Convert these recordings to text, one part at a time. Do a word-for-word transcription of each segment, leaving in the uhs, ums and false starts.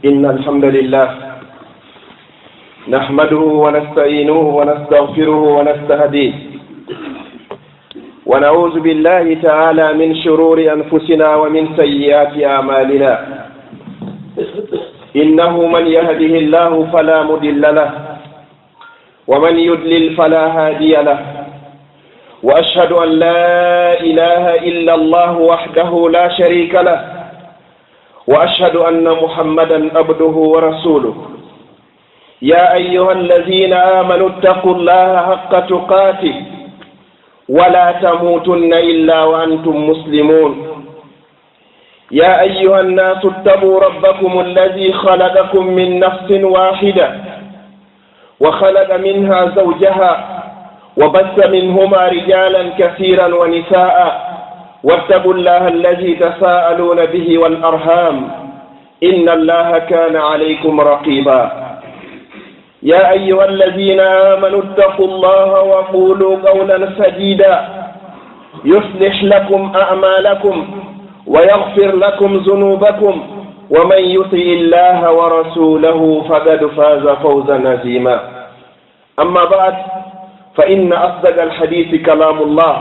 إن الحمد لله نحمده ونستعينه ونستغفره ونستهديه، ونعوذ بالله تعالى من شرور أنفسنا ومن سيئات أعمالنا. إنه من يهده الله فلا مضل له، ومن يضلل فلا هادي له. وأشهد أن لا إله إلا الله وحده لا شريك له، وأشهد أن محمدا عبده ورسوله. يا أيها الذين آمنوا اتقوا الله حق تقاته ولا تموتن إلا وأنتم مسلمون. يا أيها الناس اتقوا ربكم الذي خلقكم من نفس واحدة وخلق منها زوجها وبث منهما رجالا كثيرا ونساء واتقوا الله الذي تساءلون به والأرحام إن الله كان عليكم رقيبا. يا أيها الذين آمنوا اتقوا الله وقولوا قولا سديدا يصلح لكم أعمالكم ويغفر لكم ذنوبكم ومن يطع الله ورسوله فقد فاز فوزا عظيما. أما بعد، فإن أصدق الحديث كلام الله،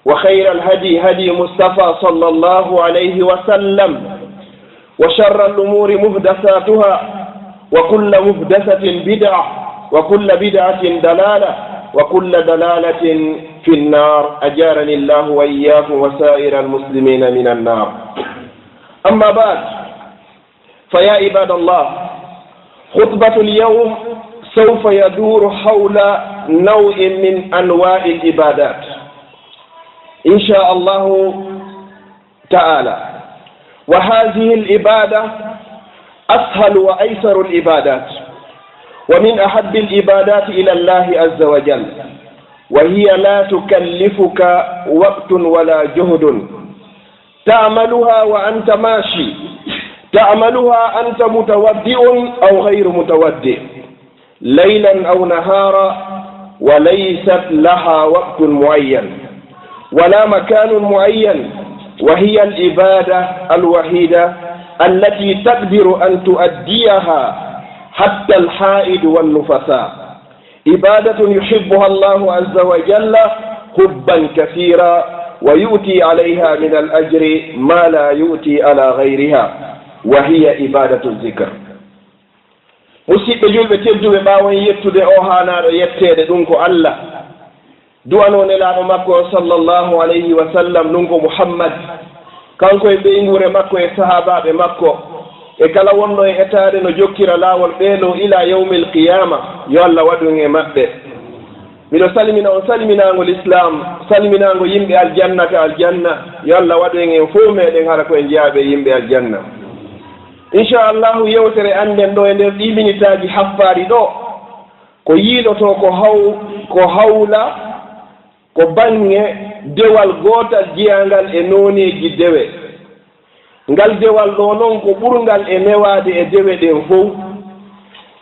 وخير الهدي هدي مصطفى صلى الله عليه وسلم، وشر الأمور محدثاتها، وكل محدثة بدعة، وكل بدعة ضلالة، وكل ضلالة في النار. أجارني الله وإياكم وسائر المسلمين من النار. أما بعد، فيا عباد الله، خطبة اليوم سوف يدور حول نوع من أنواع العبادات إن شاء الله تعالى. وهذه العبادة أسهل وأيسر العبادات، ومن أحب العبادات إلى الله عز وجل، وهي لا تكلفك وقت ولا جهد، تعملها وأنت ماشي، تعملها أنت متوضئ أو غير متوضئ، ليلا أو نهارا، وليست لها وقت معين ولا مكان معين، وهي العبادة الوحيدة التي تقدر أن تؤديها حتى الحائض والنفساء، عبادة يحبها الله عز وجل حبا كثيرا، ويؤتي عليها من الأجر ما لا يؤتي على غيرها، وهي عبادة الذكر. Musidɓe julɓe tedduɓe, ɓaawo en yettude o haanaaɗo yetteede, ɗum ko Allah, du'anoo nelaaɗo makko o sallallahu alayhi wa sallam, ɗum ko Muhammad, kanko e ɓeynguure makko e sahaabaaɓe makko e kala wonɗo e etaade no jokkira laawol ɓee ɗoo ilaa yawmil qiyaama, yo Allah waɗu en e maɓɓe. Miɗo salmina on salminaango lislaam, salminaango yimɓe aljanna ka aljanna, yo Allah waɗu en en fof meɗen hara ko en jeyaaɓe e yimɓe aljanna. Inchallahu, yewtere annden ɗo e nder ɗii minitaaji haffaari ɗo, ko yiilotoo ko haw-, ko hawla, ko baŋŋe dewal gootal jeyaangal e nooneeji dewe. Ngal dewal ɗo noon ko ɓurngal e newaade e dewe ɗen fow.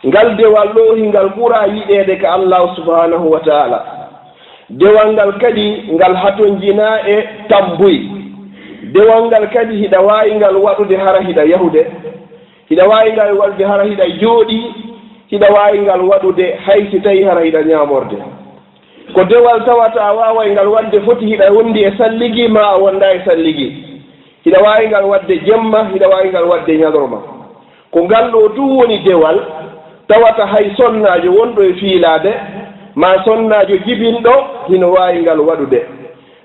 Ngal dewal ɗo hingal ɓura yiɗeede ka Allahu subhanahu wa ta'ala. Dewal ngal kadi ngal hatonjinaa e tambuy. Dewal ngal kadi hiɗa waawi ngal waɗude hara hiɗa yahude. Hiɗa waawi ngal waɗude hara hiɗa jooɗii. Hiɗa waawi ngal waɗude hay si tawii hara hiɗa ñaamorde. Ko dewal tawata a waaway ngal waɗde foti hiɗa wondi e salligi maa a wonda e salligi. Hiɗa waawi ngal waɗde jemma, hiɗa waawi ngal waɗde ñalorma. Ko ngal ɗoo tun woni dewal tawata hay sonnaajo wonɗo e fiilaade, maa sonnaajo jibinɗo hino waawi ngal waɗude.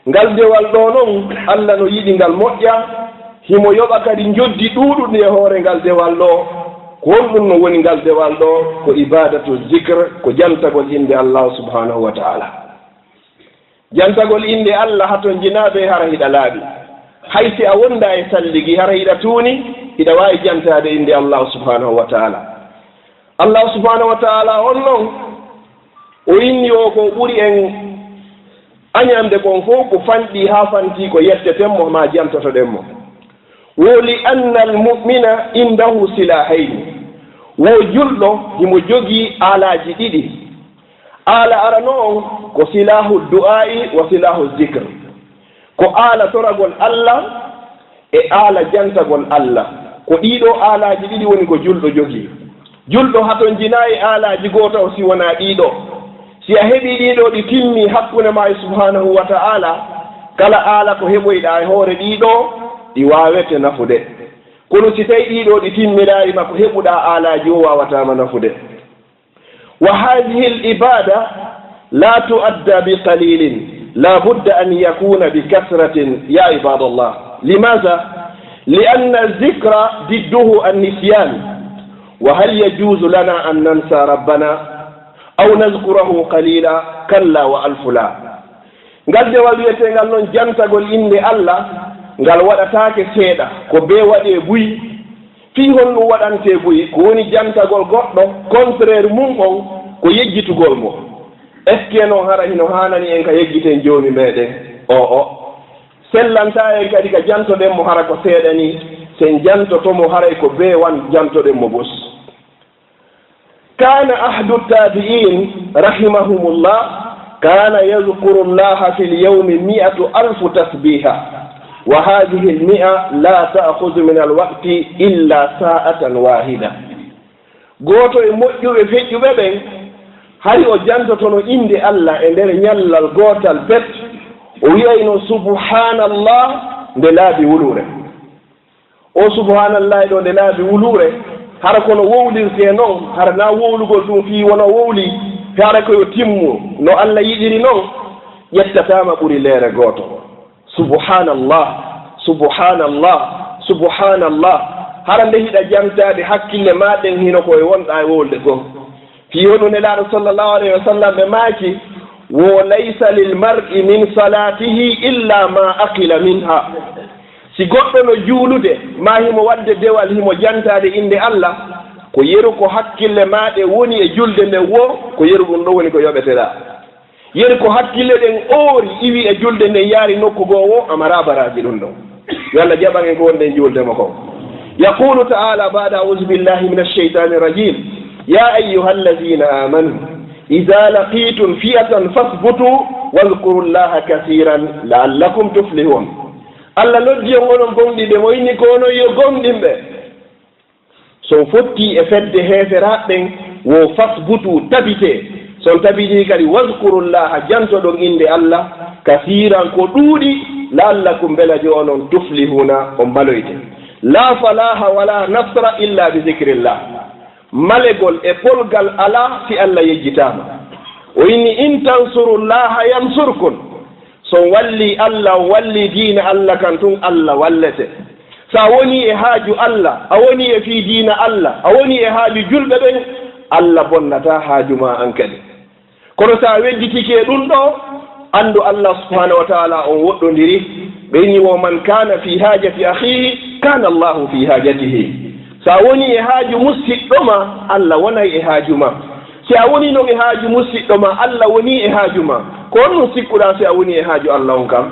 Ngal dewal ɗoo noon, Alla no yiɗi ngal moƴƴa, himo yoɓa kadi njoddi ɗuuɗuɗi e hoore ngal dewal ɗoo. Ko honɗum no woni ngal dewal ɗoo? Ko ibaadatu zikr, ko jantagol innde Allaahu subhaanahu wa ta'aala. Jantagol innde Alla hatonjinaa bee hara hiɗa laaɓi. Hay si a wondaa e salligi, hara hiɗa tuuni, hiɗa waawi jantaade innde Allaahu subhaanahu wa ta'aala. Allaahu subhaanahu wa ta'aala on non, o inni o ko ɓuri en añande kon fof ko fanɗi haa fanti ko yetteten mo maa jantotoɗen mo. Wo li annal mu'mina indahu silahayni. Wo julɗo himo jogii aalaaji ɗiɗi. Aala arano on ko silahu du'aa'i wa silahu zikr. Ko aala toragol Alla e aala jantagol Alla. Ko ɗiɗo aalaaji ɗiɗi woni ko julɗo jogii. Julɗo hatonjinaayi aalaaji goo taw si wonaa ɗiɗo. Si a heɓii ɗiɗo ɗi timmi hakkunde maa e Subhaanahu wa Ta'ala, kala aala ko heɓoyɗaa e hoore ɗiɗo, ɗi waawete nafude. Kono si tawi ɗiɗo ɗi timminaali ma, ko heɓuɗaa aalaaji o waawataa ma nafude. وهذه العبادة لا تؤدى بقليل، لا بد أن يكون بكثرة يا عباد الله. لماذا؟ لأن الذكر ضده النسيان، وهل يجوز لنا أن ننسى ربنا أو نذكره قليلا؟ كلا وألف لا. Ngal dewal wiyeteengal noon jantagol innde Allah, ngal waɗataake seeɗa, ko bee waɗee buy. Fii honɗum waɗantee buy? Ko woni jantagol goɗɗo contraire mum on ko yejjitugol mo. Est-ce que noon hara hino haanani en ka yejjiten Joomi meɗen? O'o. Sellantaa en kadi ka jantoɗen mo hara ko seeɗa nii, sen jantoto mo haray ko bee wan jantoɗen mo bos. كان أحد التابعين رحمهم الله كان يذكر الله في اليوم مئة ألف تسبيحة، وهذه المئة لا تأخذ من الوقت إلا ساعة واحدة. Gooto e moƴƴuɓe feƴƴuɓe ɓen, hari o jantotono innde Allah e nder ñallal gootal pet, o wi'ayno subhanallah nde laabi wuluure. O subhaanallahi ɗo nde laabi wuluure, hara kono wowlirtee non, hara na wowlugol ɗum fii wona wowli, hara ko yo timmu no Allah yiɗiri non, ƴettataama ɓuri leere gooto. Subhaanallah, subhaanallah, subhaanallah. Hara nde hiɗa jantaade hakkille maa ɗen hino ko e wonɗaa e wowlde goo. Fii honɗum Nelaaɗo sallallahu alayhi wa sallam ɓe maaki, wo laysa lil mar'i min salatihi illa ma aqila minha. Si goɗɗo no juulude, maa himo waɗde dewal, himo jantaade innde Allah, ko yeru ko hakkille maa ɗe woni e julde nden woo, ko yeru ɗum ɗo woni ko yoɓeteɗaa. Yeru ko hakkille ɗen oori, iwi e julde nden yaari nokku goo woo, a maraa baraaji ɗum ɗon. Yo Allah jaɓan en ko wonɗen juulde mo kon. Yaqulu ta'ala ba'da a'udhu billahi minash shaytanir rajim. Ya ayyuhalladhina amanu idha laqitum fi'atan fathbutu wadhkurullaha kathiran la'allakum tuflihun. Allah noddi on onon gomɗinɓe, mo inni ko onon yo gomɗinɓe. So on fottii e fedde heeferaaɓe ɓen, wo fasbutu, tabitee. So on tabitii kadi, wazkurullaha, jantoɗon innde Allah, kasiiran, ko ɗuuɗi, la'allakum, mbela jo onon, tuflihuna, on maloyte. La falaha wala nasra illa bi zikrillah. Malegol e polgal alaa si Allah yejjitaama. O inni, in tansurullaha yansurkum. So on wallii Allah, on wallii diina Allah kan tun, Allah wallete. So a wonii e haaju Allah, a wonii e fii diina Allah, a wonii e haaju julɓe ɓen, Allah bonnataa haaju maa an kadi. Kono so a wedditike e ɗum ɗoo, anndu Allah subhanahu wa ta'ala on woɗɗondiri. Ɓe inni, "Wa man kana fi hajati akhihi, kana Allahu fi hajatihi." So a wonii e haaju musiɗɗo maa, Allah wonay e haaju maa. Si a wonii non e haaju musiɗɗo maa, Allah wonii e haaju maa. Ko honɗum sikkuɗaa si a wonii e haaju Allah on kan?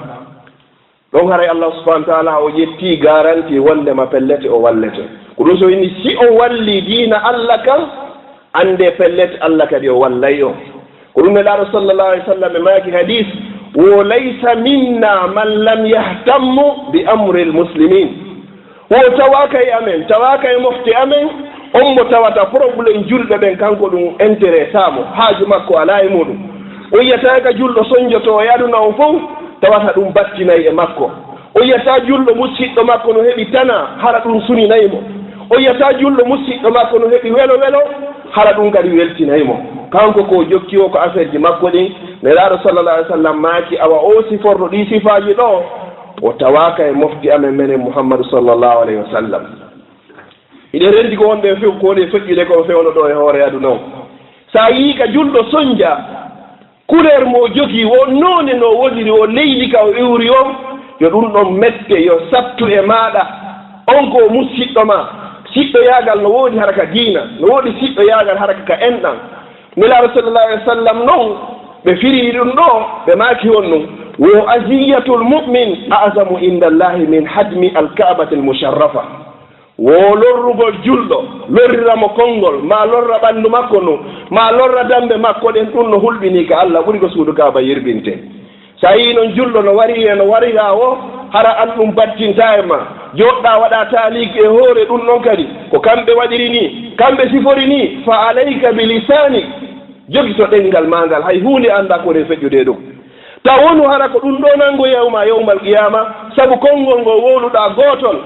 Ɗon haray Allah subhanahu wa ta'ala o ƴettii garanti wondema pellete o wallete. Ko ɗum so inni si on wallii diina Allah kan, anndee pellet Allah kadi o wallay on. Ko ɗum Nelaaɗo sallallahu alayhi wa sallam e maaki hadis, wo laysa minna man lam yahtammu bi amril muslimin. Wo tawaaka e amen, tawaaka e mofte amen, on mo tawata problème julɓe ɓen, kanko ɗum intéressé mo, haaju makko alaa e muɗum. O yiyataaka julɗo sonjoto e aduna on fof, tawata ɗum battinay e makko. O yiyata julɗo musiɗɗo makko no heɓi tana, hara ɗum suninay mo. O yiyata julɗo musiɗɗo makko no heɓi welo welo, hara ɗum kadi weltinay mo. Kanko ko jokki o ko affaire ji makko ɗin, Nelaaɗo sallallahu alaihi wasallam maaki, awa o siforɗo ɗi sifaaji ɗo, o tawaaka e mofti amen menen Muhammadu sallallahu alaihi wasallam. Iɗen rendi ko wonɓe few ko woni feƴƴude ko fewno ɗo e hoore aduna o. Sa yii ka julɗo sonja, couleur mo jogii, wo noone no woniri, wo leydi ka o iwri on, yo ɗum ɗon mette, yo sattu e maaɗa. On ko musiɗɗo ma. Siɗɗoyaagal no woodi hara ka diina, no woodi siɗɗoyaagal hara ka enɗan. Nelaaɗo sallallahu alaihi wasallam non, ɓe firi ɗum ɗo, ɓe maaki on ɗum. Wo aziyatul mu'min a'zamu inda Allahi min hadmi al-Ka'batil musharrafa. Wo lorrugol julɗo, lorrira mo konngol, maa lorra ɓanndu makko ndun, maa lorra dammbe makko ɗen, ɗun no hulɓinii ka Allah, ɓuri ko suudu Kaaba yirbintee. So a yii non julɗo no wariri e no warira o, Hara an ɗum battinta e ma, joɗɗa waɗa taaliik e hoore ɗum ɗon kadi, ko kamɓe waɗiri ni, kamɓe sifori ni, fa alayka bi lisaani, jogito ɗemngal maa ngal, hay huunde annda ko woni feƴƴude e ɗum. Taw wonu hara ko ɗum ɗo nango yewma, yewmal qiyaama, sabu konngol ngol wowluɗa gootol.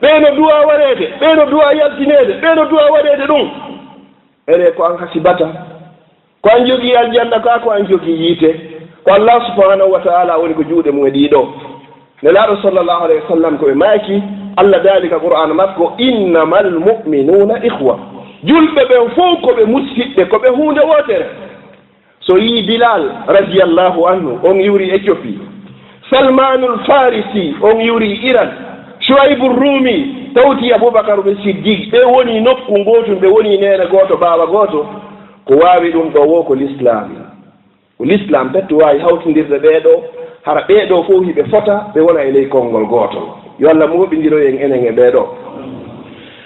Ɓee no duwa wareede, ɓee no duwa yaltineede, ɓee no duwa waɗeede ɗum. Ene ko an hasibata. Ko an jogii aljanna ka, ko an jogii yiite. Ko Allah subhanahu wa ta'ala woni ko juuɗe mum e ɗiɗo. Nelaaɗo sallallahu alayhi wa sallam ko ɓe maaki, Allah daali ka Qur'an makko, "Innamal mu'minuna ikhwa." Julɓe ɓen fof ko ɓe musiɓɓe, ko ɓe huunde wootere. So yii Bilal radiyallahu anhu, on iwri Éthiopie. Salmanul Farisi, on iwri Iran. Shuaibu Rumi, tawti Abubakar ɓe Siddiq, ɓe woni nokku ngootun, ɓe woni neene gooto, baaba gooto. Ko waawi ɗum ɗo wo ko l'islam. Ko l'islam petto waawi hawtindirde ɓee ɗo, hara ɓee ɗo fof hiɓe fota, ɓe wona e ley konngol gootol. Yo Allah mooɓindiroy en enen e ɓee ɗo.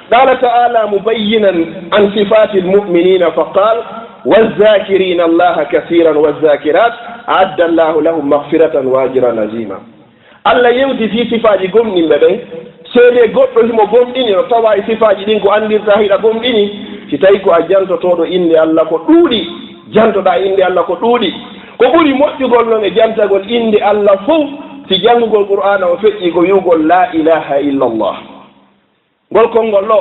Qala ta'ala mubayyinan an sifatil mu'minina fa qal, "Wazzakirina Allaha kasiran wazzakirat, a'adda Allahu lahum maghfiratan wa ajran azima." Allah yewti fii sifaaji gomɗinɓe ɓen. Seedee goɗɗo himo gomɗini no tawa e sifaaji ɗin ko anndirta hiɗa gomɗini. Si tawi ko a jantotooɗo innde Allah ko ɗuuɗi, jantoɗaa innde Allah ko ɗuuɗi. Ko ɓuri moƴƴugol non e jantagol innde Allah fow, si janngugol Qur'aana o feƴƴi ko wi'ugol la ilaha illallah. Ngol konngol ɗo,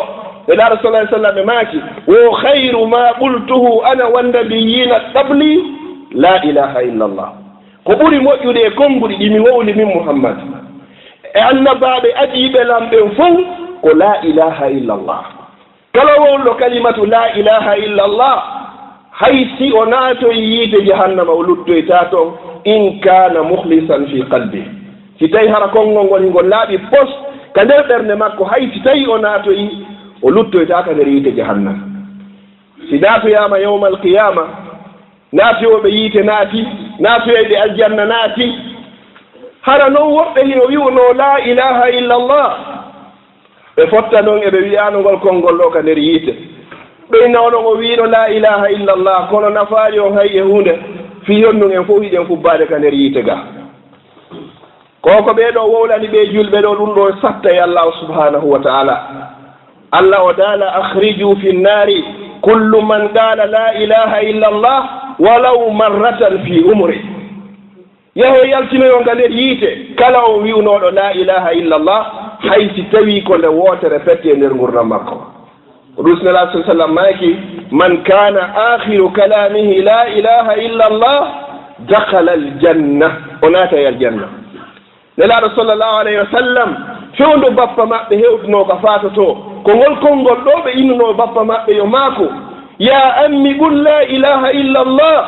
Nelaaɗo sallallahu alaihi wasallam ɓe maaki, "Wo khairu ma qultuhu ana wan nabiyina qabli, la ilaha illallah." Ko ɓuri moƴƴude e konnguɗi ɗi mi wowli min Muhammad, e annabaaɓe adiiɓe lan ɓen fow, ko la ilaha illallah. Kala wowluɗo kalimatu la ilaha illallah, hay si o naatoyi yiite jahannama, o luttoyta ton, in kana mukhlisan fi qalbi. Si tawi hara konngol ngol hingol laaɓi pos ka nder ɓernde makko, hay si tawi o naatoyi, o luttoyta ka nder yiite jahannama. Si naatoyaama yawmal qiyama, naatoyooɓe yiite naati, naatoyayɓe aljanna naati. Hara non woɓɓe hino wi'uno la ilaha illallah. Ɓe fotta non e ɓe wi'aano ngol konngol ɗo ka nder yiite. Ɓe inna onon o wi'ino la ilaha illallah, kono nafaali on hay e huunde, fii honɗun en fow hiɗen fubbaade ka nder yiite ga. Ko ko ɓee ɗo wowlani ɓee julɓe ɗo ɗun ɗo satta e Allah subhanahu wa ta'ala. Allah o daala, "Akhriju fi nnari kullu man qala la ilaha illallah walaw marratan fi umri." Yahee yaltinoyon ka nder yiite kala on wi'unooɗo laa ilaaha illallah, hay si tawii ko nde wootere pette e nder ngurndan makko. Ko ɗum si Nelaaɗo sallallahu alaihi wasallam maaki, "Man kana akhiru kalamihi la ilaha illallah, dakhala aljanna." O naata e aljanna. Nelaaɗo sallallahu alaihi wasallam, fewndo bappa maɓɓe hewtunoo ka faatotoo, ko ngol konngol ɗoo ɓe innunoo bappa maɓɓe yo maaku. "Ya ammi, qul la ilaha illallah,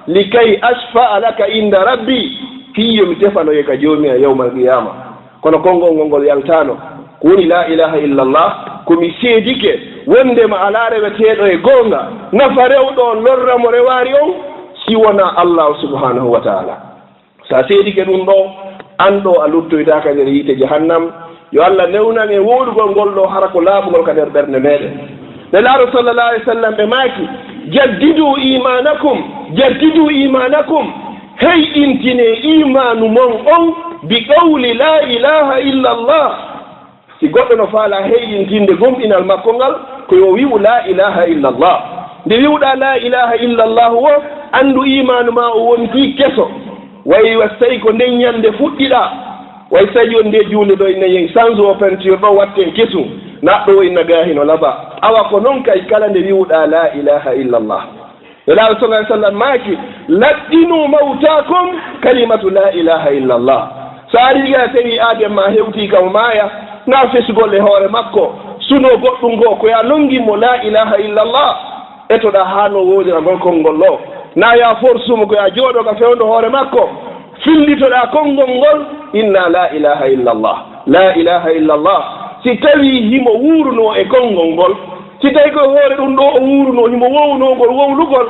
likay ashfa'a laka inda rabbi." Fii yo mi tefanoye ka Joomi an yawmal qiyaama. Kono konngol ngol ngol yaltaano. Ko woni la ilaha illallah? Ko mi seedike wondema alaa reweteeɗo e goonga, nafa rewɗo on, lorra mo rewaari on, si wonaa Allah subhanahu wa ta'ala. Sa seedike ɗum ɗo, an ɗo a luttoytaaka nder yiite jahannam. Yo Allah newnan en wowlugol ngol ɗo, hara ko laaɓungol ka nder ɓernde meɗen. Nelaaɗo sallallahu alaihi wasallam ɓe maaki, "Jaddidu imanakum, jaddidu imanakum." Heyɗintine imaanu mon on bi qawli la ilaha illallah. Si goɗɗo no faalaa heyɗintinde gomɗinal makko ngal, ko yo wi'u laa ilaaha illallah. Nde wi'uɗaa laa ilaaha illallah wo, anndu iimaanu maa o wontii keso. Way, wa si tawii ko nden ñannde fuɗɗiɗaa, way si tawii on nde juulde ɗo, inna yen sange o peinture ɗo, watten kesu, naɗɗo o inna gaahi no laba. Awa ko non kay, kala nde wi'uɗaa laa ilaaha illallah. Nelaaɗo sallallahu alaihi wasallam maaki, "Laqqinu mawtakum kalimatu la ilaha illallah." So a ari a tawi aaden ma hewtii ka o maaya, na fesugol e hoore makko, suno goɗɗum goo, ko ya nongin mo la ilaha illallah, etoɗaa haa no woodira ngol konngol ɗo. Na ya forsumo, ko ya jooɗo ka fewndo hoore makko, fillitoɗaa konngol ngol, inna la ilaha illallah. La ilaha illallah. Si tawii himo wuurunoo e konngol ngol, si tawii ko e hoore ɗum ɗo o wuurunoo, himo wowunoo ngol wowlugol,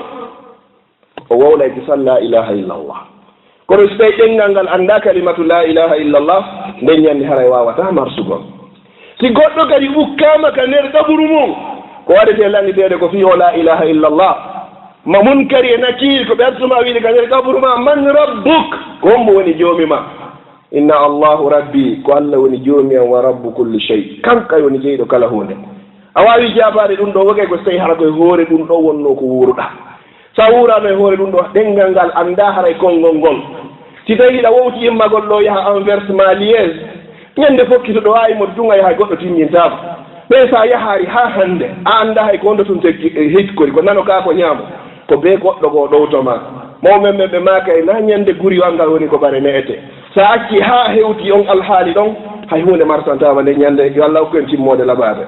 o wowlay kisan la ilaha illallah. Kono si tawii ɗenngal ngal anndaa kalimatu la ilaha illallah, nden ñannde haray waawataa marsugol. Si goɗɗo kadi ukkaama ka nder qaburu mum, ko waɗetee lannditeede ko fii o la ilaha illallah. Ma Munkari e Nakiir, ko ɓe artuma wiide ka nder qaburu ma, "Man rabbuk?" Ko hombo woni Joomi ma? Inna Allahu Rabbi, ko Allah woni joomi am, wa Rabbu kulli shay, kanko kay woni jeyɗo kala huunde. A waawi jaabaade ɗum ɗo, wogay ko so tawi hara koye hoore ɗum ɗo wonnoo ko wuuruɗaa. So a wuuraano e hoore ɗum ɗo, ɗenngal ngal anndaa haray konngol ngol. Si tawi hiɗa wowti immagol ɗo yaha Anvers ma Liège, ñannde fokkito ɗo aay mo duŋa yaha goɗɗo timmintaama. Ɓe so a yahaari haa hannde, a anndaa hay ko honto tun tekki, e, hekkori, ko nano kaa ko ñaamo. Ko bee goɗɗo goo ɗowto ma. Mawɓe men ɓe maaka e na ñannde guri o angal woni ko bare ne'ete. So a acci haa hewti on alhaali ɗon, hay huunde marsantaama nden ñannde, yo Allah hokku en timmoode laɓaade.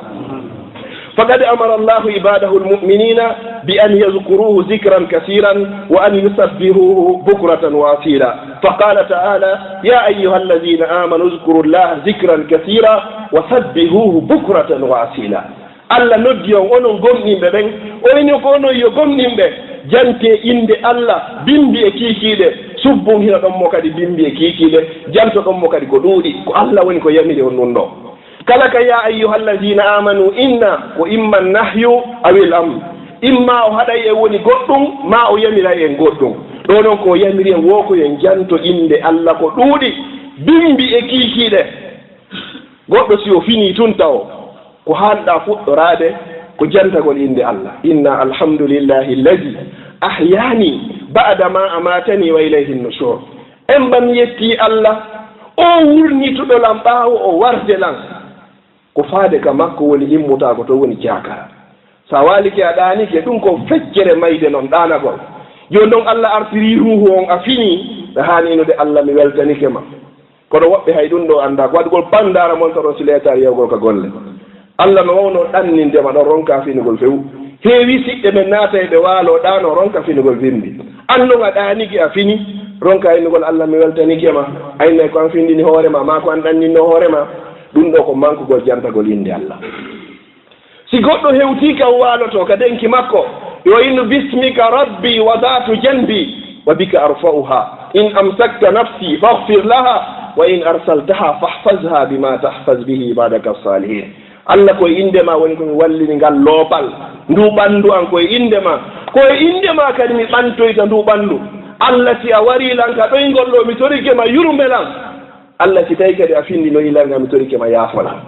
فقد أمر الله عباده المؤمنين بأن يذكروه ذكرا كثيرا وأن يسبحوه بكرة وأصيلا. فقال تعالى: يا أيها الذين آمنوا اذكروا الله ذكرا كثيرا وسبحوه بكرة وأصيلا. Allah noddi on, onon gomɗinɓe ɓen, o inni ko onon yo gomɗinɓe, jante innde Allah, bimbi e kiikiiɗe, subbunhina ɗon mo kadi bimbi e kiikiiɗe, janto ɗon mo kadi ko ɗuuɗi, ko Allah woni ko yamiri on ɗum ɗo. Kala ka ya ayyuhallazina amanu inna ko imma nahyu awil amr, imma o haɗay e woni goɗɗum, ma o yamiray en goɗɗum. Ɗo noon ko o yamiri en wo ko en janto innde Allah ko ɗuuɗi, bimbi e kiikiiɗe. Goɗɗo si o finii tun tawo, ko haanɗaa fuɗɗoraade ko jantagol innde Allah. Inna alhamdulillahi allazi ahyani ba'da ma amatani wa ilayhi nushur. En mba mi yettii Allah, o wurnituɗo lan ɓaawo o warde lan. Ko faade ka makko woni immutaako to woni jaakara. So a waalike a ɗaanike, ɗum ko feccere mayde noon ɗaanagol. Jooni noon Allah artirii ruuhu on a finii, ɓe haani inude Allah mi weltanike ma. Kono woɓɓe hay ɗum ɗo anndaa, ko waɗugol pandaara mon taron si leetaari yawgol ka golle. Allah no wawnoo ɗanninde ma ɗon ronka finugol few. Heewi siɓɓe men naata e ɓe waaloo ɗaanoo ronka finugol bimbi. An non a ɗaanike a fini, ronka innugol Allah mi weltanike ma. Aynay ko an findini hoore ma, maa ko an ɗanninnoo hoore ma. Ɗum ɗo ko mankugol jantagol innde Allah. Si goɗɗo hewtii kam waalotoo ka denki makko, yo innu bismika rabbi wada'tu janbi wa bika arfa'uha. In amsakta nafsi faghfir laha wa in arsaltaha fahfazha bima tahfaz bihi ibadaka salihin. Allah ko e innde ma woni ko mi wallini ngal loopal, ndu ɓanndu an ko e innde ma. Ko e innde ma kadi mi ɓantoyta ndu ɓanndu. Allah si a warii lan ka ɗoyngol ɗo mi torike ma yurme lan. Allah si tawi kadi a findinoyi lan ka mi torike ma yaafo lan.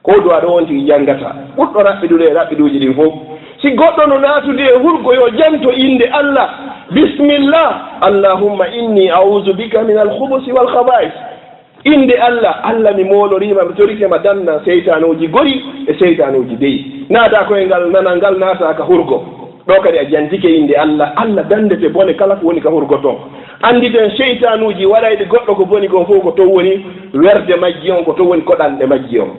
Ko du'a ɗo on tigi janngata. Ɓurɗo raɓɓiɗude e raɓɓiɗuuji ɗin fof. Si goɗɗo no naatude e hurgo yo janto innde Allah. Bismillah. Allahumma inni a'udhu bika min al-khubusi wal khaba'is. Innde Allah, Allah mi mooloriima, mi torike ma dannan seytaanuuji gori e seytaanuuji beyi. Naata koye ngal nanal ngal naata ka hurgo. Ɗo kadi a jantike innde Allah, Allah dandete bone kala ko woni ka hurgo ton. Annditen seytaanuuji waɗayɗi goɗɗo ko boni kon fof ko ton woni werde majji on, ko ton woni koɗanɗe majji on.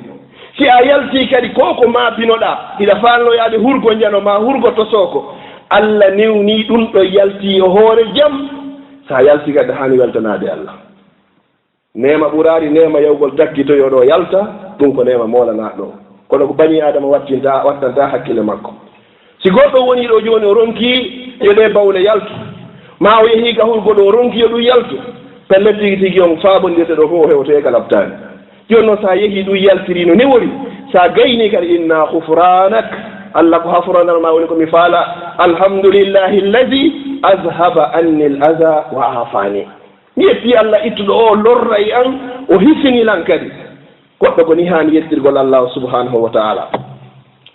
Si a yaltii kadi ko ko maapinoɗaa, hiɗa faalno yaade hurgo njano maa hurgo tosooko, Allah newnii ɗum ɗo yaltii e hoore jam. So a yaltii kadi haani weltanaade Allah. Neema ɓuraari neema yawgol takkitoyoo ɗo yalta, ɗum ko neema moolanaaɗo. Kono ko banii Aadama wattinta, wattanta hakkille makko. Si goɗɗo wonii ɗo jooni o ronkii yo ɗee bawle yaltu, maa o yehii ka hurgo ɗo o ronkii yo ɗum yaltu, pellet tigi tigi on faabondirde ɗo fof o hewtoyee ka labtaani. Jooni noon so a yehii ɗum yaltirii no newori, so a gaynii kadi inna ghufraanak, Allah ko hafranal maa woni ko mi faala, alhamdulillahi allazi azhaba anni al aza wa aafani. Mi yettii Allah ittuɗo o lorra e an, o hisini lan kadi. Goɗɗo ko ni haani yettirgol Allah subhanahu wa ta'ala.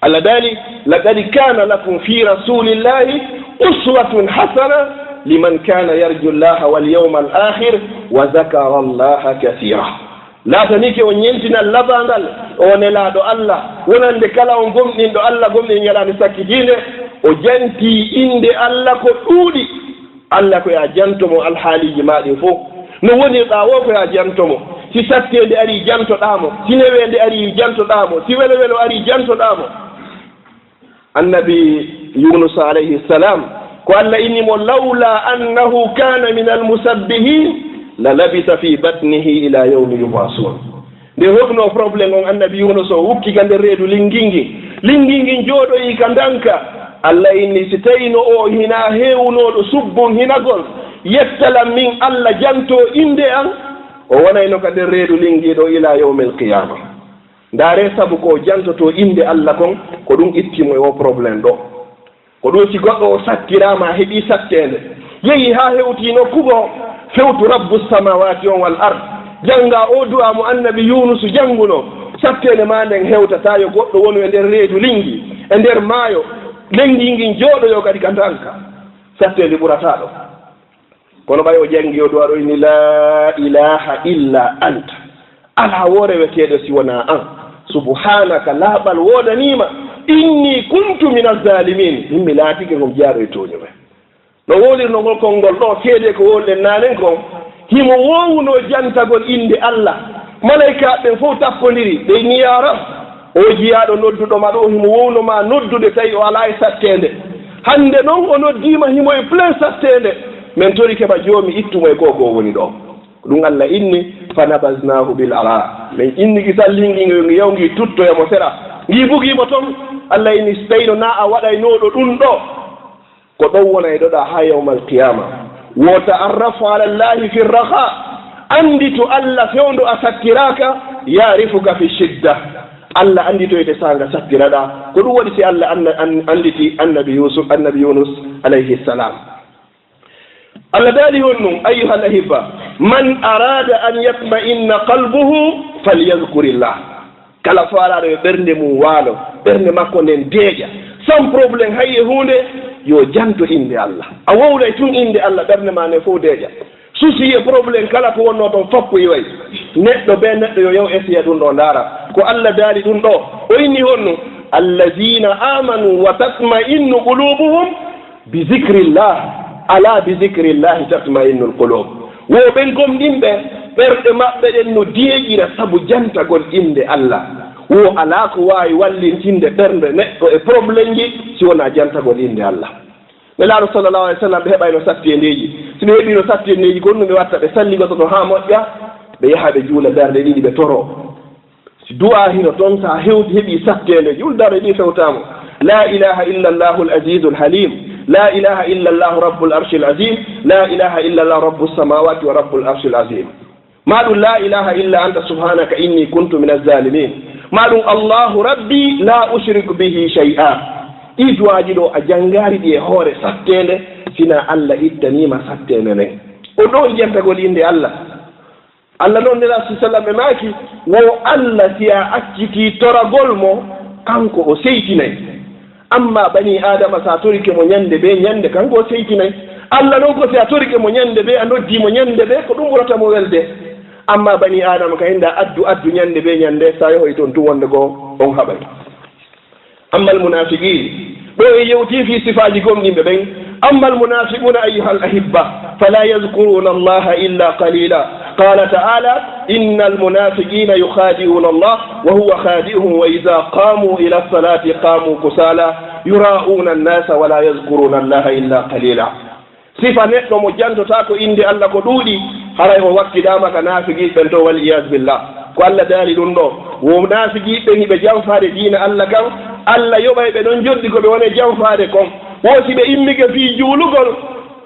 Allah daali, laqad kana lakum fi rasulillahi uswatun hasana liman kana yarju llaha wal yawmal akhir wa zakara llaha kathira. Laatanike on ñentinal labangal, o nelaaɗo Allah, wonande kala on gomɗinɗo Allah, gomɗin ñalaande sakkitiinde, o jantii innde Allah ko ɗuuɗi. Allah ko yo a janto mo alhaaliiji maa ɗin fof. No wonirɗaa woo ko yo a janto mo. Si satteende arii, jantoɗaa mo. Si neweende arii, jantoɗaa mo. Si welowelo arii, jantoɗaa mo. Annabi Yunusa alayhi salam, ko Allah inni mo, "Lawla annahu kana min almusabbihin, la labisa fi batnihi ila yawmi yub'asun." Nde honno problème on annabi Yunus o wukki ka nder reedu linngii ngin. Linngii ngin jooɗoyi ka ndanka. Allah inni si tawino o hinaa heewunooɗo subbunhinagol, yettalan min Allah, janto innde an, o wonayno ka nder reedu linngii ɗo ila yawmil qiyama. Ndaare sabu ko o jantoto innde Allah kon, ko ɗum itti mo e o problème ɗo. Ko ɗum si goɗɗo o sattiraama, a heɓii satteende, yehi haa hewtii nokku goo, fewtu Rabbu samaawaati on wal ard, Jannga o du'a mo Annabi Yuunusu jannguno, satteende maa nden hewtataa yo goɗɗo wonu e nder reedu linngi, e nder maayo, lenngi ngin jooɗoyoo kadi ka ndanka, satteende ɓurataa ɗon. Kono ɓay o janngi o du'a ɗo inni, "Laa ilaaha illa anta." Alaa woo reweteeɗo si wonaa an. "Subhaanaka," laaɓal woodanii ma. "Inni kuntu mina zaalimiin," min mi laatike ngam jeyaaɗo e tooñuɓe. No wowlirnoo ngol konngol ɗoo, seedee ko wowluɗen naanen kon, himo wowunoo jantagol innde Allah. Malaykaaɓe ɓen fow takkondiri, ɓe inni, "Yaa Rab, oo jiyaaɗo nodduɗo ma ɗoo, himo wowno maa noddude, tawi o alaa e satteende. Hannde non o noddiima, himo e plein satteende. Men torike ma, Joomi, ittu mo e ko goo woni ɗoo." Ko ɗum Allah inni, "Fanabaznaahu bil araa." Men inniki salli ngi, ngi yaw ngi tuttoya mo sera. Ngi bugii mo ton. Allah inni, "Si tawino naa a waɗaynooɗo ɗum ɗoo, ko ɗon wonayɗoɗaa haa yawmal qiyaama. Wa ta'arraf ala Llaahi fi raxaa." Annditu Allah fewndo a sattiraaka, "ya'rifuka fi shidda." Allah annditoyte saanga sattiraɗaa. Ko ɗum waɗi si Allah anna-, an-, annditi Annabi Yuusuf, Annabi Yuunus alayhi salaam. Allah daali honɗum, ayyuhal ahibba, "Man araada an yatma'inna qalbuhu falyadhkurillah." Kala faalaaɗo yo ɓernde mum waalo, ɓernde makko nden deeƴa, sans problème hay e huunde, yo janto innde Allah. A wowlay tun innde Allah, ɓernde maa nden fow deeƴa. Souci e problème kala ko wonnoo ton fow iway. Neɗɗo bee neɗɗo yo yaw esiya ɗum ɗoo ndaara. Ko Allah daali ɗum ɗoo, o inni honɗum, "Allazina amanu wa tatma'innu qulubuhum bi zikrillah, ala bi zikrillahi tatma'innul qulub." Wo ɓen gomɗinɓe, ɓerɗe maɓɓe ɗen no deeƴira sabu jantagol innde Allah. Wo alaa ko waawi wallintinde ɓernde neɗɗo e problème ji si wonaa jantagol innde Allah. Nelaaɗo sallallahu alayhi wa sallam, ɓe heɓayno satteendeeji. Si ɓe heɓiino satteendeeji, ko honɗum ɓe watta? Ɓe salligotono haa moƴƴa, ɓe yaha ɓe juula darɗe ɗiɗi, ɓe toroo. Si du'aa hino ton, sa hewti, heɓi satteende, juul darɗe ɗiɗi fewtaa mo. La ilaha illa Allahul Azizul Halim. La ilaha illa Allahu Rabbul Arshil Azim. La ilaha illa Allahu Rabbus Samawati wa Rabbul Arshil Azim. Maa ɗum, la ilaha illa anta subhanaka inni kuntu minaz zalimin. Maa ɗum, Allahu Rabbi la ushriku bihi shay'a. Ɗii du'aaji ɗoo a janngaali ɗi e hoore satteende, sinaa Allah ittanii ma satteende nden. Ko ɗon jantagol innde Allah. Allah non, Nelaaɗo sallam, ɓe maaki, wo Allah, si a accitii toragol mo, kanko o seytinay. Amma banii Aadama, si a torike mo ɲande bee ɲande, kanko o seytinay. Allah non ko si a torike mo ɲande bee, a noddii mo ɲande bee, ko ɗum ɓurata mo welde. Amma banii Aadama, ka hinda addu, addu ɲande bee ɲande, si a yahoyi ton tun wonde ko on haɓay. Amma al-munaafiqiin, ɗo en yewtii fii sifaaji gomɗinɓe ɓen. Amma al-munaafiquuna, ayyuhal ahibba, falaa yazkuruuna Allaha illaa qaliila. Qaala ta'aalaa, innal munaafiqiina yukhaadi'uuna Allaha wa huwa khaadi'uhum wa izaa qaamuu ilaa salaati qaamuu kusaalaa yuraa'uuna annaasa wa laa yazkuruuna Allaha illaa qaliila. Sifa neɗɗo mo jantotaako innde Allah ko ɗuuɗi, haray o wakkidaama ka naafiqiiɓe ɓen to, wal iyaazu billah. Ko Allah daali ɗum ɗo, wo naafiqiiɓe ɓen hiɓe janfaade diina Allah kan, Allah yoɓay ɓe ɗon joddi ko ɓe woni janfaade kon. Wo si ɓe immike fii juulugol,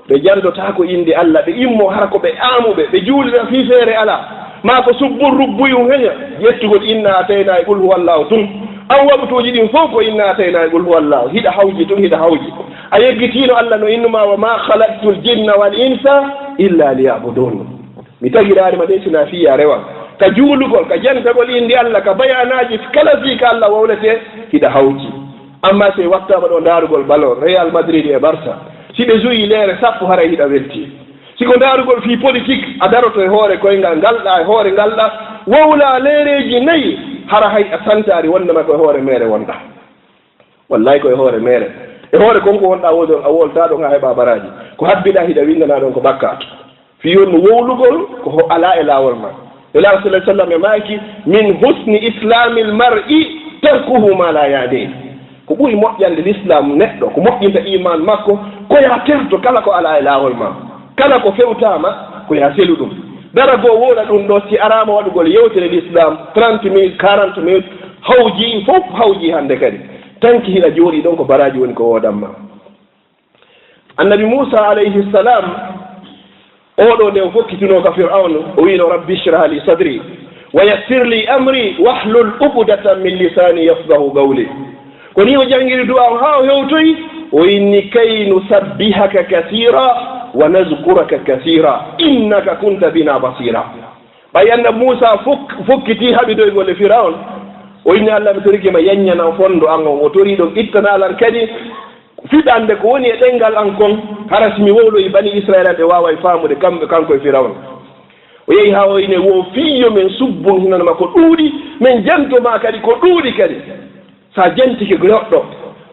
ɓe jantotaako innde Allah, ɓe immoo hara ko ɓe aamuɓe, ɓe juulira fii feere alaa. Maa ko subbun rubbuyun heɲa, ƴettugol inna ataynaa e qul huwallaahu tun. An waqtuuji ɗin fow ko inna ataynaa e qul huwallaahu. Hiɗa hawji tun, hiɗa hawji. A yeggitiino Allah no innumaa, "Wa maa khalaqtul jinna wal insa illa liya'budun." Mi tagiraali ma de sinaa fii yo a rewan. Ka juulugol, ka jantagol innde Allah, ka bayaanaaji kala fii ka Allah wowletee, hiɗa hawji. Amma si a wattaama ɗo ndaarugol ballon, Real Madrid e Barça, si ɓe juwii leere sappo, haray hiɗa weltii. Si ko ndaarugol fii politik, a daroto e hoore koyngal, ngalɗaa e hoore ngalɗaa, wowlaa leereeji nayi, hara hay a santaari wonndema ko e hoore meere wonɗaa. Wallaahi ko e hoore meere. E hoore kon ko wonɗaa wowlugol, a wowlataa ɗon haa heɓaa baraaji. Ko habbiɗaa hiɗa winndanaa ɗon ko bakkaatu. Fii honno wowlugol ko ho alaa e laawol maa. Nelaaɗo sallallahu alayhi wa sallam e maaki, "Min husni islaamil mar'i tarkuhu maa laa ya'niih." Ko ɓuri moƴƴande lislaam neɗɗo, ko moƴƴinta iimaan makko, ko yo a terto kala ko alaa e laawol maa. Kala ko fewtaa ma, ko yo a selu ɗum. Dara goo wowla ɗum ɗo, si araama waɗugol yewtere lislaam, trente minutes, quarante minutes, hawji, fof hawji hannde kadi. Tanki hiɗa jooɗii ɗon, ko baraaji woni ko woodan ma. Annabi Muusaa alayhi salaam, oo ɗoo nde o fokkitunoo ka Fir'awna, o wiino, "Rabbi shrah li sadri, wa yassir li amri, wahlul uqdatan min lisaani yafqahu qawli." Ko nii o janngiri du'aa on haa o hewtoyi, o inni, "Kay nusabbihaka kasiira, wa nazkuraka kasiira, innaka kunta bina basiira." Ɓay Annabi Muusaa fok-, fokkitii haɓidoygol e Firawna, o inni, "Allah, mi torike ma, yanñanam fondo an on." O torii ɗon, "Ittanaa lan kadi fiɓannde ko woni e ɗenngal an kon, hara si mi wowloyi Banii Isra'iila ɓe waaway faamude kamɓe, kanko e Firawna." O yehi haa o inni, "Wo fii yo men subbun hinana ma ko ɗuuɗi, men janto ma kadi ko ɗuuɗi kadi." Sa jantike goɗɗo,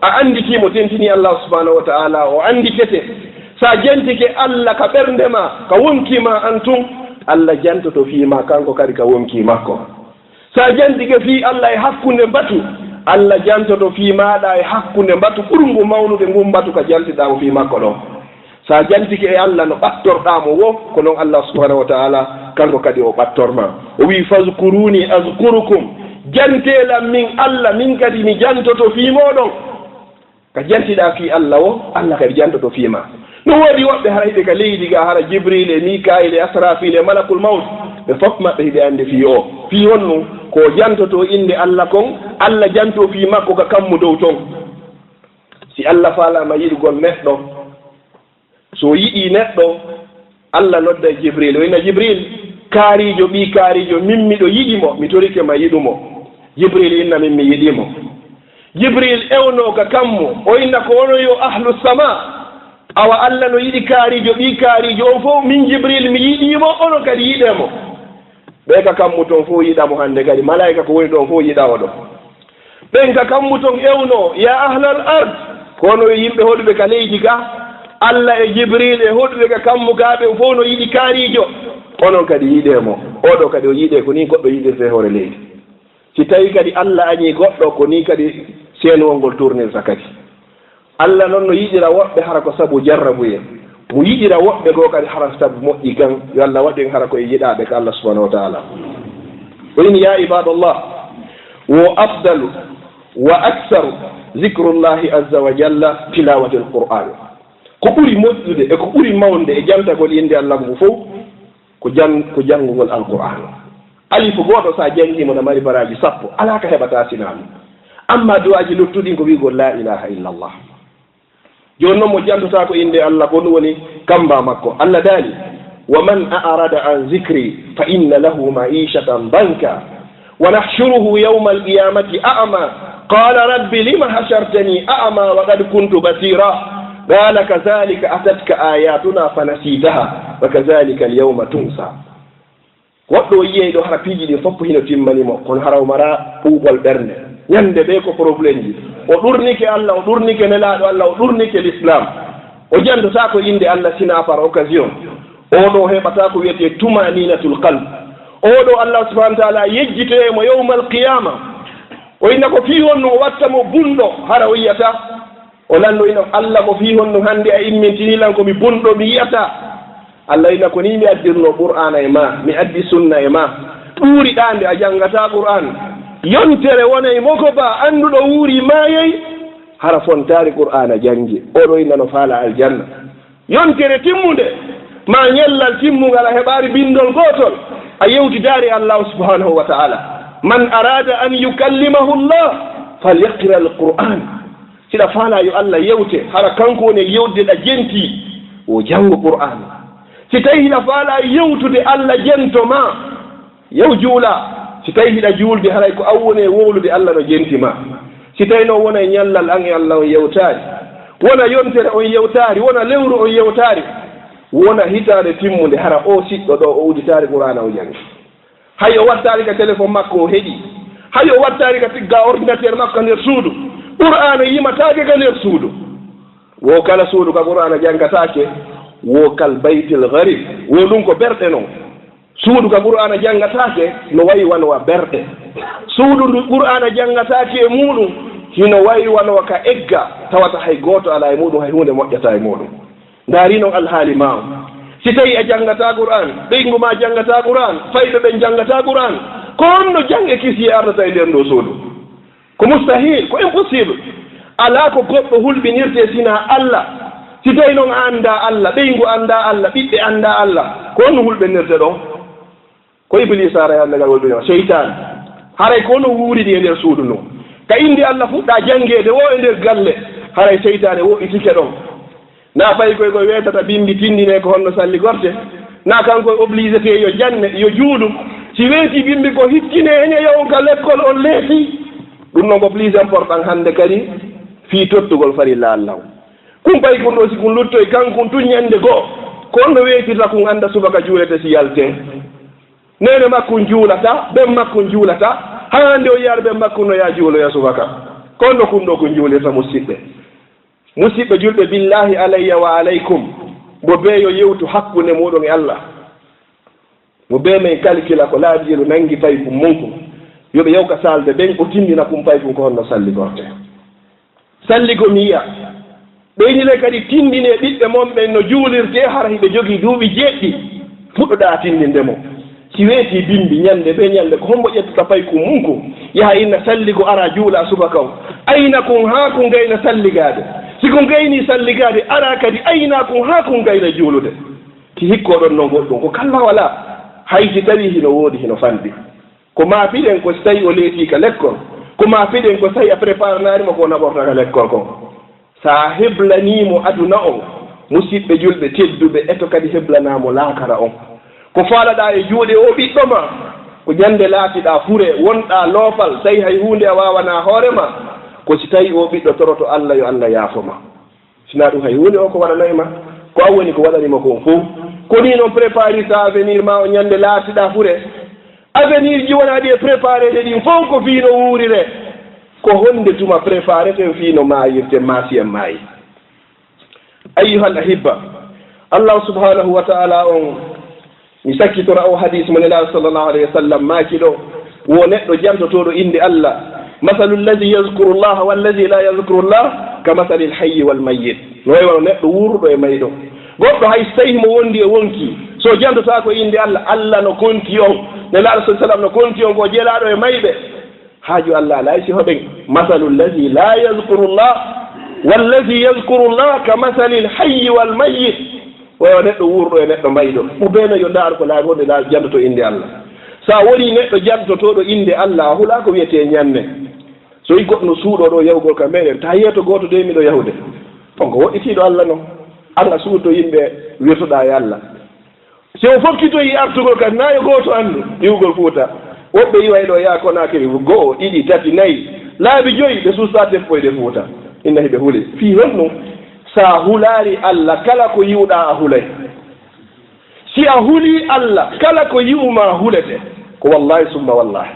a annditi mo tentinii Allah subhanahu wa ta'ala, o annditete. Sa jantike Allah ka ɓernde ma, ka wonkii ma an tun, Allah jantoto fii ma kanko kadi ka wonkii makko. Sa jantike fii Allah e hakkunde mbatu, Allah jantoto fii maaɗa e hakkunde mbatu ɓurngu mawnude ngun mbatu ka jantiɗaa mo fii makko ɗon. Sa jantike e Allah no ɓattorɗaa mo wo, ko non Allah subhanahu wa ta'ala kanko kadi o ɓattor ma. O wi'i, "Fazkuruni azkurukum." Jantee lan min Allah, min kadi mi jantoto fii mooɗon. Ka jantiɗaa fii Allah wo, Allah kadi jantoto fii ma. No woodi woɓɓe hara hiɓe ka leydi ga, hara Jibril e Mikail e Asrafil e Malakul Mawt, ɓe fof maɓɓe hiɓe anndi fii o. Fii honɗun? Ko o jantoto innde Allah kon, Allah janto fii makko ka kammu dow ton. Si Allah faalaama yiɗugol neɗɗo, so o yiɗii neɗɗo, Allah nodday Jibril, o inna, "Jibril, kaariijo, ɓii kaariijo, min miɗo yiɗi mo, mi torike ma yiɗu mo." Jibril inna, "Min mi yiɗii mo." Jibril ewnoo ka kammu, o inna, "Ko onon yo ahlu sama, awa Allah no yiɗi kaariijo, ɓii kaariijo on fof, min Jibril mi yiɗii mo, onon kadi yiɗee mo." Ɓee ka kammu ton fof yiɗa mo hannde kadi, malaa'ika ko woni ɗon fof yiɗa oɗo. Ɓen ka kammu ton ewnoo, "Ya ahlal ard, ko onon yo yimɓe hoɗuɓe ka leydi ga, Allah e Jibril e hoɗuɓe ka kammu ga, ɓen fof no yiɗi kaariijo, onon kadi yiɗee mo." Oɗo kadi o yiɗee ko nii goɗɗo yiɗirtee hoore leydi. Si tawii kadi Allah añii goɗɗo, ko nii kadi seenuwol ngol tournirta kadi. Allah non no yiɗira woɓɓe hara ko sabu jarrabuyee. Mo yiɗira woɓɓe goo kadi hara sabu moƴƴi kan. Yo Allah waɗu en hara ko e yiɗaaɓe ka Allah subhanahu wa ta'ala. O inni, "Ya ibadallah, wo afdalu wa aksaru zikrullahi azza wa jalla tilawatil Qur'an." Ko ɓuri moƴƴude e ko ɓuri mawnde e jantagol innde Allah ngu fof, ko jan-, ko janngugol Alqur'aana. Alif gooto, so a janngii mo, na mari baraaji sappo, alaa ka heɓataa sinaa ɗum. Amma du'aaji luttuɗi ko wi'ugol laa ilaaha illallah. Jooni noon mo jantotaako innde Allah, ko ɗum woni kamba makko. Allah daali, "Wa man a'rada an zikri fa inna lahu ma'ishatan danka." ونحشره يوم القيامة أعمى قال رب لم حشرتني أعمى وقد كنت بصيرا قال كذلك أتتك آياتنا فنسيتها وكذلك اليوم تنسى. Goɗɗo o yi'ay ɗo hara piiji ɗin fof hino timmani mo, kono hara o mara ɓuuɓol ɓernde. Ñande ɓe ko problème ji. O ɗurnike Allah, o ɗurnike Nelaaɗo Allah, o ɗurnike Lislaam. O jantotaako innde Allah sina par occasion. Oo ɗoo heɓataa ko wiyetee tumaninatul qalb. Oo ɗoo Allah subhanahu wa ta'ala yejjitoyay mo yawmal qiyama. O inna ko fii honno o watta mo bunɗo, hara o yi'ataa. O lanno ina Allah ko fii honno hannde a immintinii lan ko mi bunɗo mi yi'ataa. Allah ina ko nii mi addirnoo Qur'aana e maa, mi addi sunna e maa. Ɗuuriɗaa nde a janngataa Qur'aan. Yontere wonay mo ko ba annduɗo wuuri maayay, hara fontaari Qur'aana janngi. Oo ɗoo inna no faalaa aljanna. Yontere timmunde, maa ñallal timmungal a heɓaari binndol gootol, a yewtidaari Allahu subhanahu wa ta'ala. Man arada an yukallimahu Allah, falyaqra al-Qur'an. Si ɗa faalaa yo Allah yewte, hara kanko woni e yewtde ɗa jentii, wo janngo Qur'an. Si tawii hiɗa faalaa yewtude Allah jento maa, Yaw juula, si tawii hiɗa juulde, haray ko an woni e wowlude Allah no jenti ma. Si tawii noon wona e ñallal an e Allah on yewtaari, wona yontere on yewtaari, wona lewru on yewtaari, wona hitaande timmunde, hara oo siɗɗo ɗoo o uditaari Qur'aana o jangi. Hay o wattaali ka téléphone makko o heɗii. Hay o wattaali ka tigga ordinateur makko ka nder suudu. Qur'aana yimataake ka nder suudu. Wo kala suudu ka Qur'aana jangataake, wo kal baytil gharib. Wo ɗum ko berɗe noon. Suudu ka Qur'aana janngataake no wayi wano wa berɗe. Suudu ndu Qur'aana janngataake e muuɗum, hino wayi wano wa ka egga, tawata hay gooto alaa e muuɗum, hay huunde moƴƴataa e muuɗum. Ndaari noon alhaali maa on. Si tawii a janngataa Qur'aan, ɓeyngu maa janngataa Qur'aan, fayɓe ɓen janngataa Qur'aan, ko honno jam e kisiyee ardata e nder nduu suudu? Ko mustahil, ko impossible. Alaa ko goɗɗo hulɓinirtee sinaa Allah. Si tawii noon a anndaa Allah, ɓeyngu anndaa Allah, ɓiɓɓe anndaa Allah, ko honno hulɓinirtee ɗon? Ko Ibliisa haray hannde ngal hulɓinirta, seytaane. Haray ko honno wuuridi e nder suudu ndun? Ka innde Allah fuɗɗaa janngeede woo e nder galle, haray seytaane woɗɗitike ɗon. Na fayi koy koy weetata bimbi tinndinee ko honno salligortee. Na kanko e obligé te yo janne, yo juulu. Si weeti bimbi ko hittine, ene yo on ka lekkol on leeti. Ɗum noon ko plus important hannde kadi fii tottugol farilla Allah on. Kun paykun ɗoo si kun luttoy kankun tun ñande goo, ko on no weetirta kun annda subaka juulete si yaltee. Neene makkun juulata, ben makkun juulata, haa hannde o yiyaare ben makkun no yaa juuloya subaka. Ko on ɗoo kun ɗoo kun juulirta musiɓɓe. Musiɓɓe julɓe, billahi alayya wa alaykum, mo bee yo yewtu hakkunde muuɗum e Allah. Mo bee men calcula ko laabiiru nangi paykun mun kun. Yo ɓe yaw ka saalde ɓen, o tindina kun paykun ko honno salligortee. Salligo mi yiya. Ɓeynire kadi tindinee ɓiɓɓe mon ɓen no juulirtee, hara hiɓe jogii duuɓi jeeɗiɗi. Fuɗɗoɗaa tindinde mo. Si weetii bimbi ñande bee ñande, ko hombo ƴettata paykun mun kun, yaha inna salligo, ara juula subaka on? Ayna kun haa kun gayna salligaade. Si kun gaynii salligaade, ara kadi ayna kun haa kun gayna juulude. Ti hikkoɗon non goɗɗum, ko kalla walaa. Hay si tawii hino woodi, hino fanɗi. Ko maa piɗen ko si tawii o leetii ka lekkol. Ko maa piɗen ko si tawii a préparanaali mo ko o naɓorta ka lekkol kon. Si a heblanii mo aduna on, musiɓɓe julɓe tedduɓe, eto kadi heblanaa mo laakara on. Ko faalaɗaa e juuɗe oo ɓiɗɗo maa, ko ñande laatiɗaa fure, wonɗaa loofal, tawi hay huunde a waawanaa hoore maa, ko si tawii oo ɓiɗɗo toroto Allah yo Allah yaafo ma. Si naa ɗum hay huunde o ko waɗanay ma, ko an woni ko waɗani mo kon fow. Ko nii non préparirta avenir maa o ñande laatiɗaa fure. Avenir ji wonaa ɗi e prépareede ɗin fow ko fii no wuurire. Ko honde tuma prépareten fii no maayirten maa si en maayi? Ayyuhal ahibba, Allah subhanahu wa ta'ala on, mi sakkitora o hadis mo Nelaaɗo sallallahu alayhi wa sallam maaki ɗo, wo neɗɗo jantotooɗo innde Allah. Masalu allazi yazkuru Allah wallazi la yazkuru Allah ka masalil hayyi wal mayyit. No way wano neɗɗo wuuruɗo e mayɗo. Goɗɗo hay so tawii himo wondi e wonki, so jantotaako innde Allah, Allah no konti on. Nelaaɗo sallallahu alayhi wa sallam no konti on ko jelaaɗo e mayɓe. Haaju Allah alaa si hoɗen. Masalu allazi la yazkuru Allah wallazi yazkuru Allah ka masalil hayyi wal mayyit. Wayo neɗɗo wuurɗo e neɗɗo mayɗo. Mo bee no yo ndaar ko laabi wonde laabi jantoto innde Allah. So a wonii neɗɗo jantotooɗo innde Allah, a hulaa ko wiyetee ñanne. So i goɗɗo no suuɗoo ɗo yahugol ka meɗen, taa yeeto gooto de miɗo yahude. On ko woɗɗitiiɗo Allah non. An a suuɗto yimɓe wirtoɗaa e Allah. Si o fokkitoyi artugol kadi, naa yo gooto anndu iwugol Fuuta. Woɓɓe iway ɗo yaa Konaakiri, go'o, ɗiɗi, tati, nayi, laabi joyi, ɓe suusaa teppoyde Fuuta. Inna hiɓe huli. Fii honɗum? Sa hulaali Allah, kala ko yi'uɗaa a hulay. Si a hulii Allah, kala ko yi'umaa hulete. Ko wallaahi summa wallaahi.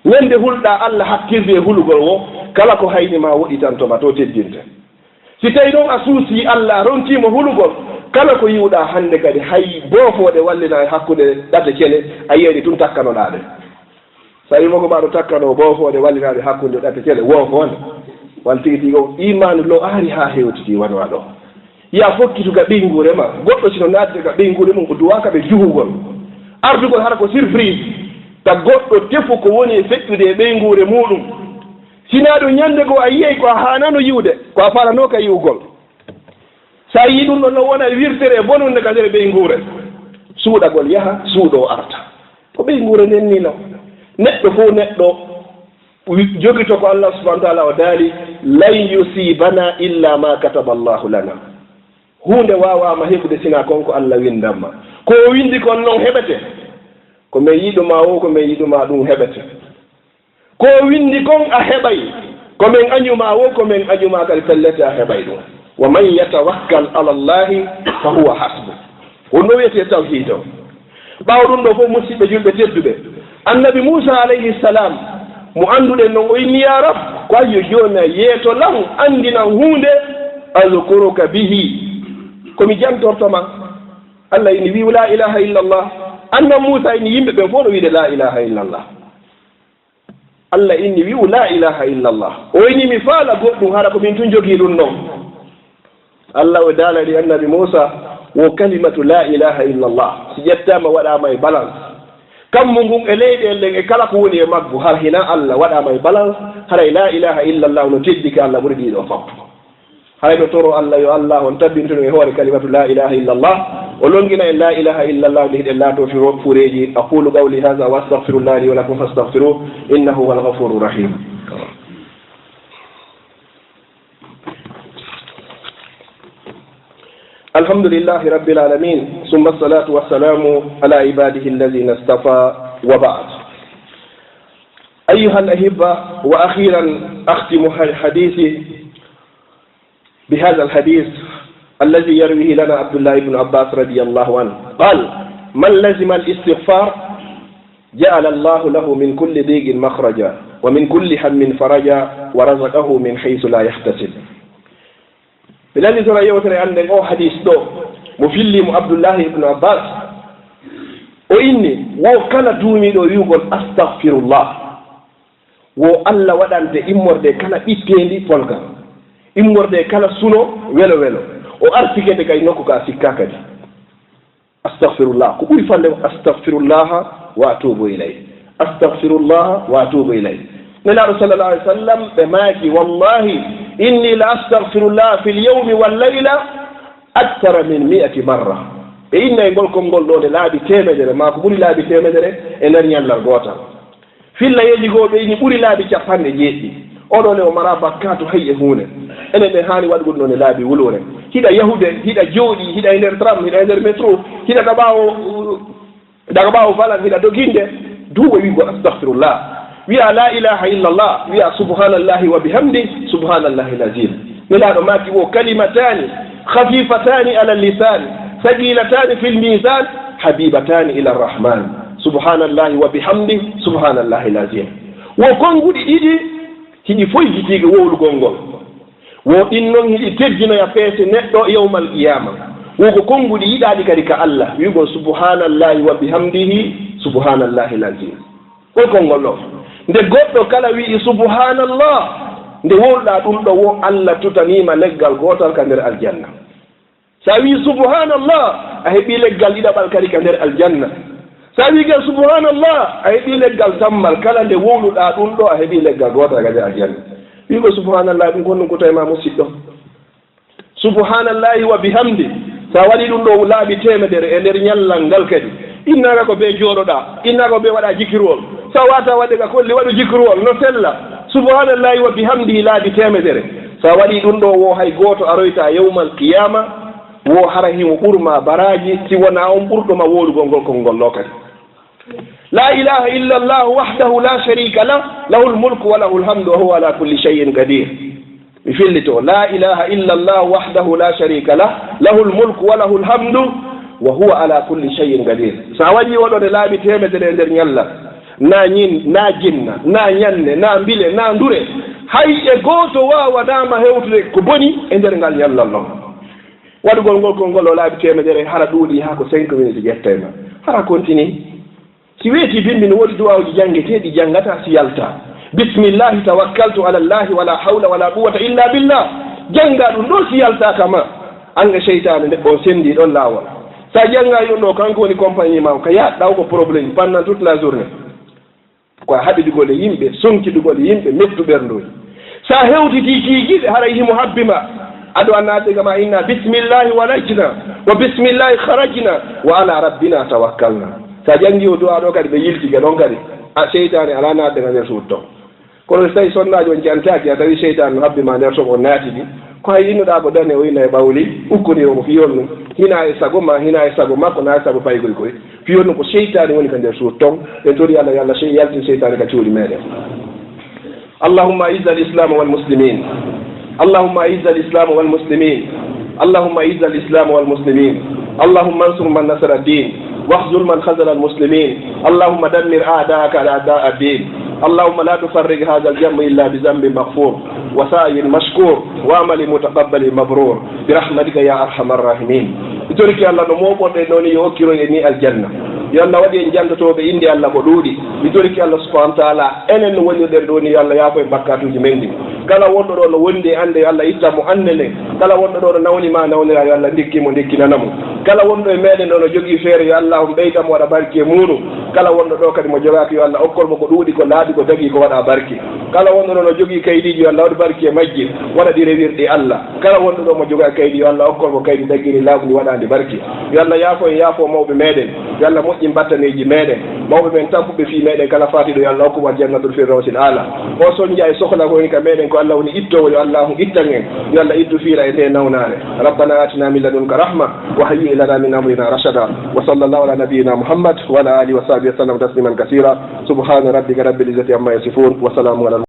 Ñande hulɗaa Allah hattirde e hulugol wo, kala ko hayni ma woɗɗitanto ma, to teddinte. Si tawii noon a suusii Allah, a rontii mo hulugol, kala ko yi'uɗaa hannde kadi, hay boofoode wallinaa e hakkunde ɗate cele, a yi'ay ɗe tun takkanoɗaa ɗe. So a yii mo ko ɓaaɗo takkanoo boofoode wallinaa ɗe hakkunde ɗate cele, woofoonde. Walla tigi tigi on iimaanu lo aari haa hewtitii wano ɗo. Yaa fokkitu ka ɓeynguure ma, goɗɗo si no naatde ka ɓeynguure mum, o duwaaka ɓe juhugol. Ardugol hara ko surprise, ta goɗɗo tefu ko woni e feƴƴude e ɓeynguure muuɗum. Si naa ɗum ñande goo a yi'ay ko a haanaano yi'ude, ko a faalanooka yi'ugol. So a yi'ii ɗum ɗon no wona wirtere bonunde ka nder ɓeynguure. Suuɗagol yaha, suuɗoo arta. Ko ɓeynguure nden nii non. Neɗɗo fow neɗɗo wi-, jogito ko Allah subhanahu wa ta'ala o daali, "Lan yusibana illa ma kataba Allahu lana." Huunde waawaama heɓude sinaa kon ko Allah winndan ma. Ko o winndi kon non heɓete. Ko men yiɗumaa woo, ko men yiɗumaa ɗum heɓete. Ko o winndi kon a heɓay, ko men añumaa woo, ko men añumaa kadi pellet a heɓay ɗum. "Wa man yatawakkal ala Allahi fa huwa hasbu." Ko no wiyetee tawhiid o. Ɓaawo ɗum ɗoo fof, musiɓɓe julɓe tedduɓe, Annabi Muusaa alayhi salaam, mo annduɗen non, o inni, "Yaa Rab, ko ayyo jooni a yeeto lan, anndinan huunde, azkuruka bihi, ko mi jantorto ma." Allah inni, "Wi'u laa ilaaha illallah." Annabi Muusaa inni, "Yimɓe ɓen fof no wi'ude laa ilaaha illallah." Allah inni, "Wi'u laa ilaaha illallah." O inni, "Mi faala goɗɗum, hara ko min tun jogii ɗum non." Allah o daalani Annabi Muusaa, wo kalimatu laa ilaaha illallah, si ƴettaama waɗaama e balance, kammu ngun e leyɗeele ɗen e kala ko woni e maggu, hara hinaa Allah, waɗaama e balance, haray laa ilaaha illallah no teddi ka Allah ɓuri ɗii ɗoo fof. Hay no toro Allah yo Allah on tabbintino e hoore kalimatu laa ilaaha illallah. O longina en laa ilaaha illallah nde hiɗen laatoo firo-, fureeji. أقول قولي هذا وأستغفر الله لي ولكم فاستغفروه إنه هو الغفور الرحيم. الحمد لله رب العالمين، ثم الصلاة والسلام على عباده الذين اصطفى، وبعد. أيها الأحبة، وأخيرا أختم حديثي بهذا الحديث الذي يرويه لنا عبد الله بن عباس رضي الله عنه، قال: من لزم الاستغفار جعل الله له من كل ضيق مخرجا ومن كل هم فرجا ورزقه من حيث لا يحتسب. Mi nani sona yewtere an nden, o hadis ɗo, mo filli mo Abdullahi ibnu Abbas. O inni, wo kala duumiiɗo wi'ugol astahfirullah, wo Allah waɗante immorde kala ɓitteendi polka, immorde kala suno welo welo. O arsikete kay nokku ka sikka kadi. Astahfirullah, ko ɓuri fande ko astahfirullaha wa atubu ilayh. Astahfirullaha wa atubu ilayh. Nelaaɗo sallallahu alaihi wasallam ɓe maaki, wallahi, inni la astahfirullah fil yawmi wal layla akthara min mi'ati marra. Ɓe innay ngol konngol ɗo nde laabi teemedere, maa ko ɓuri laabi teemedere e nder ñallal gootal. Fillayeeji goo ɓe ini ɓuri laabi capanɗe jeeɗiɗi. Oɗo ne o mara bakkaatu hay e huunde. Enen ɓe haani waɗugol ɗo ne laabi wuluure. Hiɗa yahude, hiɗa jooɗi, hiɗa e nder tram, hiɗa e nder métro, hiɗa ka ɓaawo, daga ɓaawo valan, hiɗa doginde, duuɓa wi'ugol astahfirullah. Wi'a la ilaha illallah, wi'a subhanallahi wa bihamdi, subhanallahi lazim. Nelaaɗo maaki wo kalimatani khafifatani ala lisani, thaqilatani fil mizan, habibatani ila rahman. Subhanallahi wa bihamdi, subhanallahi lazim. Wo konnguɗi ɗiɗi hiɗi foyjitiiga wowlugol ngol. Wo ɗin non hiɗi teddinoya peese neɗɗo yawmal qiyama. Wo ko konnguɗi yiɗaaɗi kadi ka Allah, wi'ugol subhanallahi wa bihamdihi, subhanallahi lazim. Ko konngol ɗo. Nde goɗɗo kala wi'i subhanallah, nde wowluɗaa ɗum ɗo wo Allah tutaniima leggal gootal ka nder aljanna. Sa wi'i subhanallah, a heɓi leggal ɗiɗaɓal kadi ka nder aljanna. Sa wi'i kadi subhanallah, a heɓi leggal tammal. Kala nde wowluɗaa ɗum ɗo, a heɓi leggal gootal ka nder aljanna. Wi'ugol subhanallah ɗum ko honɗum ko tawi ma musiɗɗo? Subhanallahi wa bihamdi. Sa waɗi ɗum ɗo laabi teemedere e nder ñallal ngal kadi. Innaaka ko be jooɗoɗaa, innaaka ko be waɗa jikiruwol. Sa wata waɗde ka kolli waɗu jikiruwol no sella. Subhanallahi wa bihamdihi laabi teemedere. Sa waɗi ɗum ɗo wo hay gooto aroyta yawmal qiyama. Wo hara himo ɓurma baraaji, si wona on ɓurɗo ma wowlugol ngol konngol ɗo kadi. La ilaha illa Allah wahdahu la sharika lah, lahul mulku wa lahul hamdu wa huwa ala kulli shay'in qadir. Mi fillito, la ilaha illa Allah wahdahu la sharika lah, lahul mulku wa lahul hamdu wa huwa ala kulli shay'in qadir. Sa waɗi oɗo nde laabi teemedere e nder ñallal, na ñin, na jinna, na ñanne, na mbile, na ndure, hay e gooto waawanaama hewtude ko boni e nder ngal ñallal non. Waɗugol ngol konngol o laabi teemedere, hara ɗuuɗi haa ko cinq minutes ƴettay ma. Hara continue. Si weeti bimbi no woodi du'aawuji janngeteeɗi, janngata si yalta. Bismillahi tawakkaltu ala Allahi wala hawla wala quwwata illa billah. Jannga ɗum ɗo si yalta kama. An e seytaane neɗɗo on sendi ɗon laawol. Sa jannga ɗum ɗo, kanko woni compagnie ma, ka yahat ɗaw ko problème pendant toute la journée. Ko a haɓidugol e yimɓe, sonkidugol e yimɓe, mettu ɓernduuji. Sa hewtiti kiikiiɗe, haray himo habbi ma. Ado a naatde kama inna bismillahi walajna, wa bismillahi kharajna, wa ala rabbina tawakkalna. Sa janngi o du'a ɗo kadi, ɓe yiltike ɗon kadi. A seytaane ala naatde ka nder suudu ton. Kono so tawi sonnaajo on jantaaki, a tawi seytaane no habbi ma nder ton, o naatidi. Ko hay innuɗaa ko dane o ina e ɓawli, ukkondir o ko fii honɗum? Hina e sago ma, hina e sago makko, na e sago paygol koy. Fii honɗum? Ko seytaane woni ka nder suudu ton. En tori Allah, yo Allah sey-, yaltin seytaane ka cuuɗi meɗen. اللهم أعز الإسلام والمسلمين. اللهم أعز الإسلام والمسلمين. اللهم أعز الإسلام والمسلمين. اللهم انصر من نصر الدين. واخذل من خذل المسلمين. اللهم دمر أعداءك أعداء الدين. اللهم لا تفرق هذا الجمع إلا بذنب مغفور وسعي مشكور وعمل متقبل مبرور برحمتك يا أرحم الراحمين. Mi torike Allah no mooɓorɗen ɗo ni, yo okkiro en ni aljanna. Yo Allah waɗu en janndotooɓe innde Allah ko ɗuuɗi. Mi torike Allah subhanahu wa taala, enen no wonirɗen ɗo ni, yo Allah yaafo en bakkaatuuji men ɗin. Kala wonɗo ɗo no wondi e annde, yo Allah ittan mo annde nden. Kala wonɗo ɗo no nawni ma nawnira, yo Allah ndikkin mo, ndikkinana mo. Kala wonɗo e meɗen ɗo no jogii feere, yo Allaahu ɓeydan mo, waɗa barki e muuɗum. Kala wonɗo ɗo kadi mo jogaaki, yo Allah okkol mo ko ɗuuɗi, ko laaɓi, ko dagii, ko waɗa barki. Kala wonɗo ɗo no jogii kaydiiji, yo Allah waɗu barki e majji, waɗa ɗi rewirɗi Allah. Kala wonɗo ɗo mo jogaaki kaydi, yo Allah okkol mo kaydi dagiindi, laaɓndi, waɗaandi barki. Yo Allah yaafo en, yaafo mawɓe meɗen. Yo Allah moƴƴin battaneeji meɗen. Mawɓe men tampuɓe fii meɗen kala faatiiɗo, yo Allah okku mo aljannatul firdawsil aala. O sonja e sohla ko woni ka meɗen, ko Allah woni ittoowo, yo Allaahu ittan en. Yo Allah ittu fiira e nde nawnaare. ربنا آتنا من لدنك رحمة وهيئ لنا من أمرنا رشدا. وصلى الله على نبينا محمد وعلى آله وصحبه وسلم تسليما كثيرا. سبحان ربك رب العزة عما يصفون. وسلام على